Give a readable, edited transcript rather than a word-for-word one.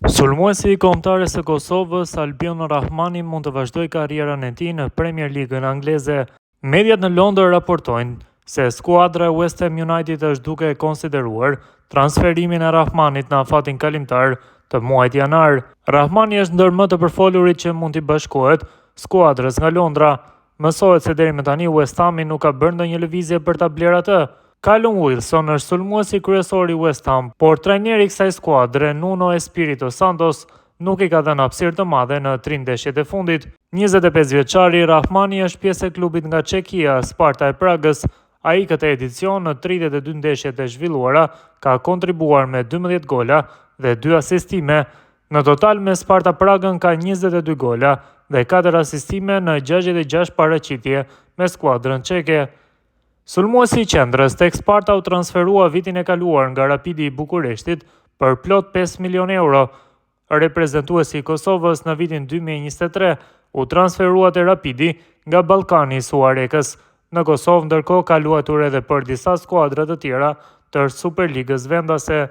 Sulmuesi i Kombëtares së Kosovës, Albion Rrahmani mund të vazhdojë karrierën e tij në Premier Ligën angleze. Mediat në Londër raportojnë se skuadra e West Ham United është duke konsideruar transferimin e Rrahmanit në afatin kalimtar të muajit janar. Rrahmani është ndër më të përfolurit që mund t'i bashkohet skuadrës nga Londra. Mësohet se deri më tani West Hami nuk ka bërë ndonjë lëvizje për ta blerë atë. Callum Wilson është sulmuesi kryesor i West Ham, por trajneri i kësaj skuadre, Nuno Espirito Santos, nuk i ka dhënë hapësirë të madhe në tri ndeshjet e fundit. 25 vjeçari Rrahmani është pjesë e klubit nga Çekia, Sparta e Pragës. Ai këtë edicion në 32 ndeshjet e zhvilluara ka kontribuar me 12 gola dhe 2 asistime. Në total me Sparta Pragën ka 22 gola dhe 4 asistime në 66 paraqitje me skuadrën çeke. Sulmuesi i qendrës tek Sparta u transferua vitin e kaluar nga Rapidi i Bukureshtit për plot 5 milionë euro. Reprezentuesi i Kosovës në vitin 2023 u transferua te Rapidi nga Ballkani i Suharekës. Në Kosovë ndërkohë ka luajtur edhe për disa skuadra të tjera të Superligës vendase.